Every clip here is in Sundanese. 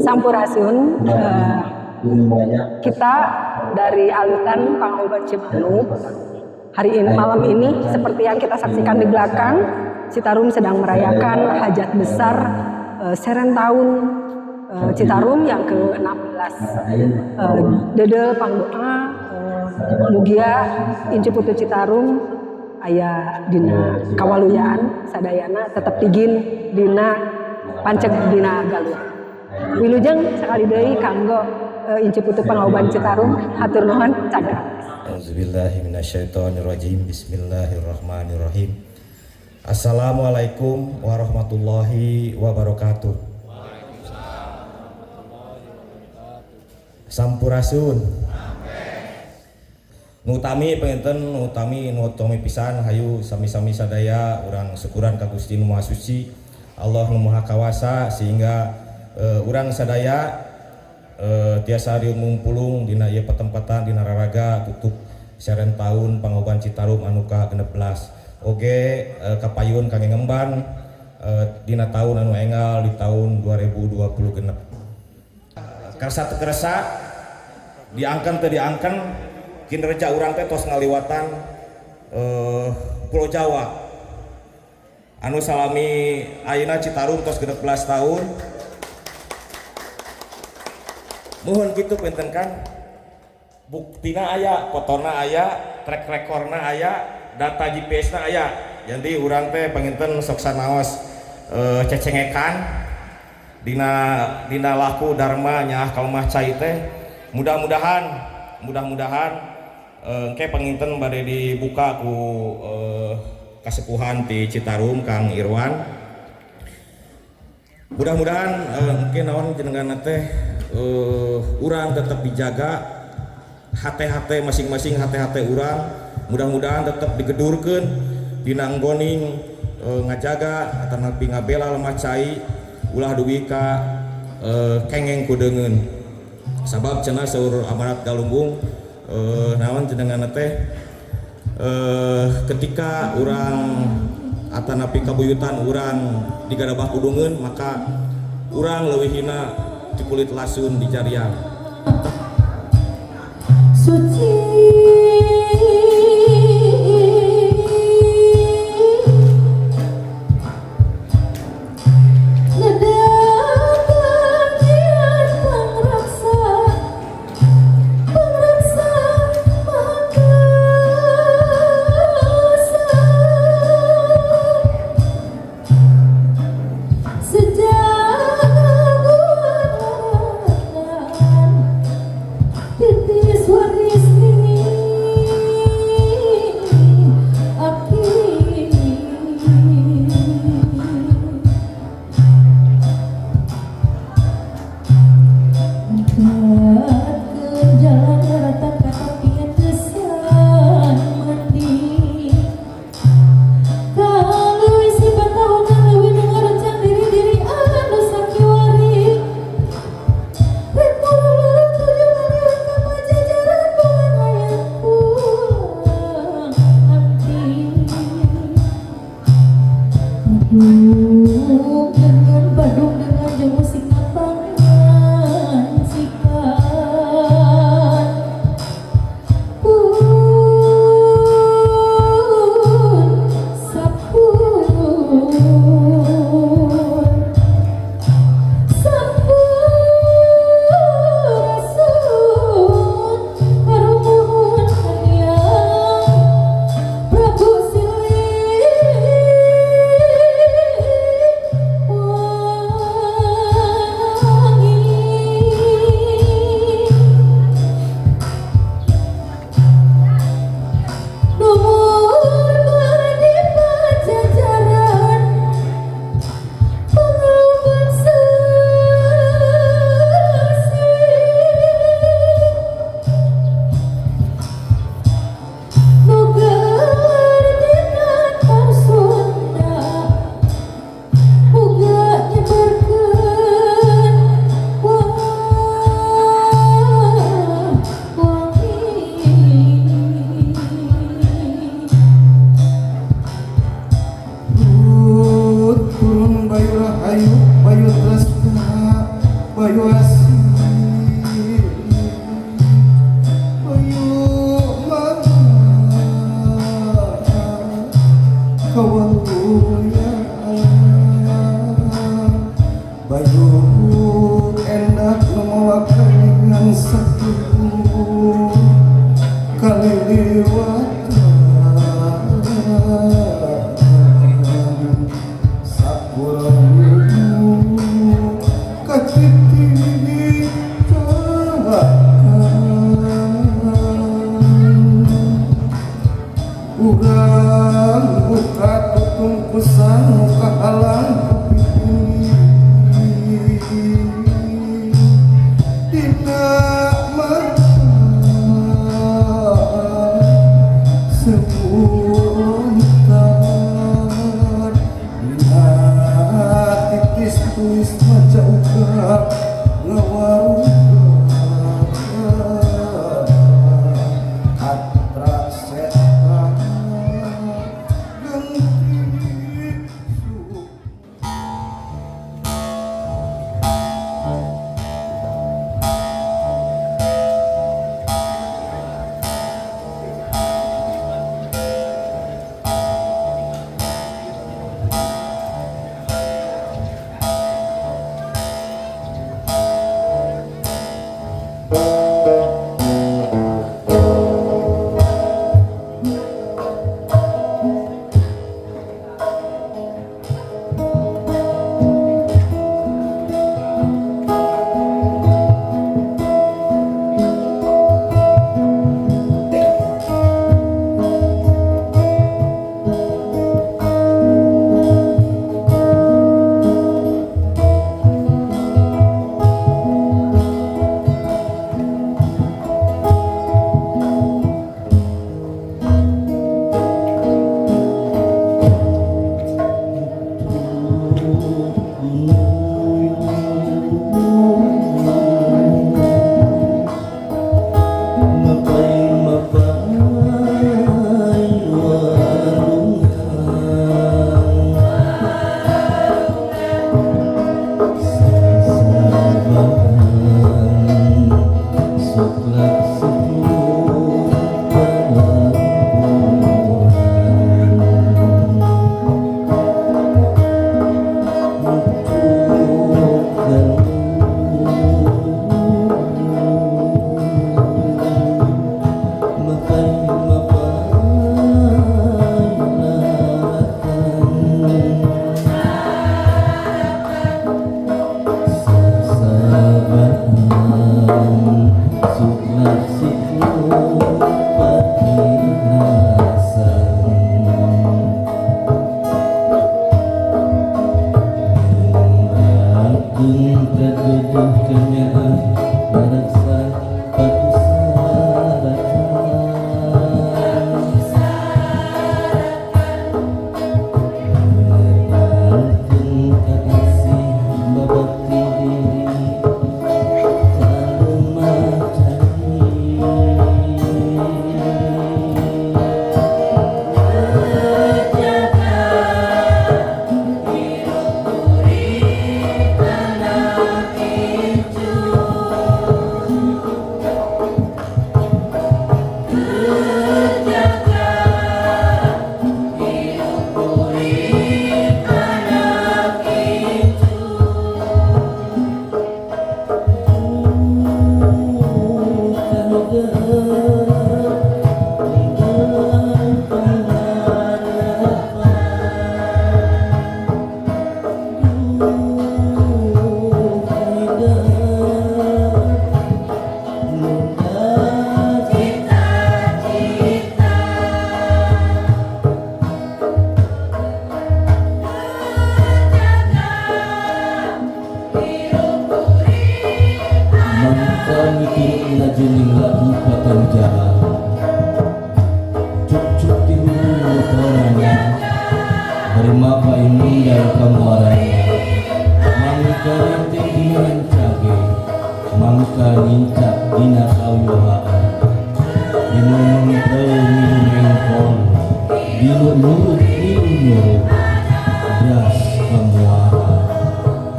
Sampurasun, kita dari Alutan Pangauban Cimanuk. Hari ini, malam ini seperti yang kita saksikan di belakang, Citarum sedang merayakan hajat besar Seren Tahun Citarum yang ke-16. Dede pangdoa mugia Incu Putu Citarum aya dina kawaluyaan sadayana tetep tigin dina panceg dina galur. Wilujeng sekali deui kanggo Incu Putu Pangauban Citarum, hatur nuhun cagak. Auzubillahi minasyaitonirrajim. Bismillahirrahmanirrahim. Assalamualaikum warahmatullahi wabarakatuh. Sampurasun. Nutami pengenten nutami nutami pisan hayu sami-sami sadaya urang syukuran ka Gusti Nu Maha Suci Allah Nu Maha Kawasa sehingga urang sadaya tiasa riung mumpulung dina ieu patempatan dina raraga tutup seren tahun Pangauban Citarum anu ka-16 oge kapayun kangge ngemban dina tahun anu enggal di tahun 2020 genep. Kersa teu kersa diangken teu diangken kinerja urang teh tos ngaliwatan Pulau Jawa anu salami ayeuna Citarum tos 16 tahun. Mohon kitu benten kan buktina aya, fotona aya, track recordna aya, data GPS-na aya. Jadi urang teh panginten sok sanaos cecengekan dina laku dharma nyaah kalemah cai teh. Mudah-mudahan engke panginten bade dibuka ku kasepuhan di Citarum Kang Irwan. Mudah-mudahan engke naon jenengan teh urang tetap dijaga hate-hate masing-masing, hate-hate urang mudah-mudahan tetap digedurkeun dina nggoning ngajaga atanapi ngabela lemah cai ulah dugi ka kengeng kudeungeun. Sabab cenah saur amanat galumbung naon jenengan teh ketika urang atanapi kabuyutan urang digadabah kudungeun maka urang leuwih hina di kulit lasun di jariang. Suci Bayu asih Bayu mana kawaluyan Bayu enak mawa kalingan sakitu kaliliwatan sakurang urang muka tutungkusan muka halang kupipini dina mata sebuntar dina titis tulis maca uga ngawaruga katra setra genti su.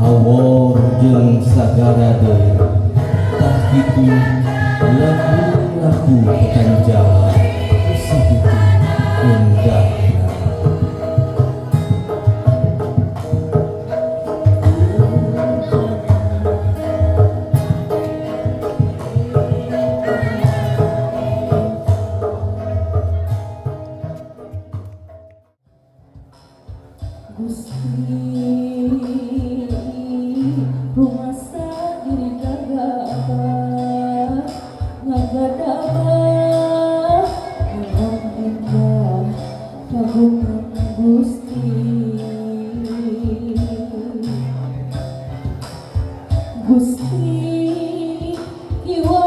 Awor jeung Sagara deui. Tah kitu laku-laku petani Jawa sakitu endahna. Gusti, rumasa diri gagabah ngagadabah memang indah kagungan Gusti. Gusti kiwa.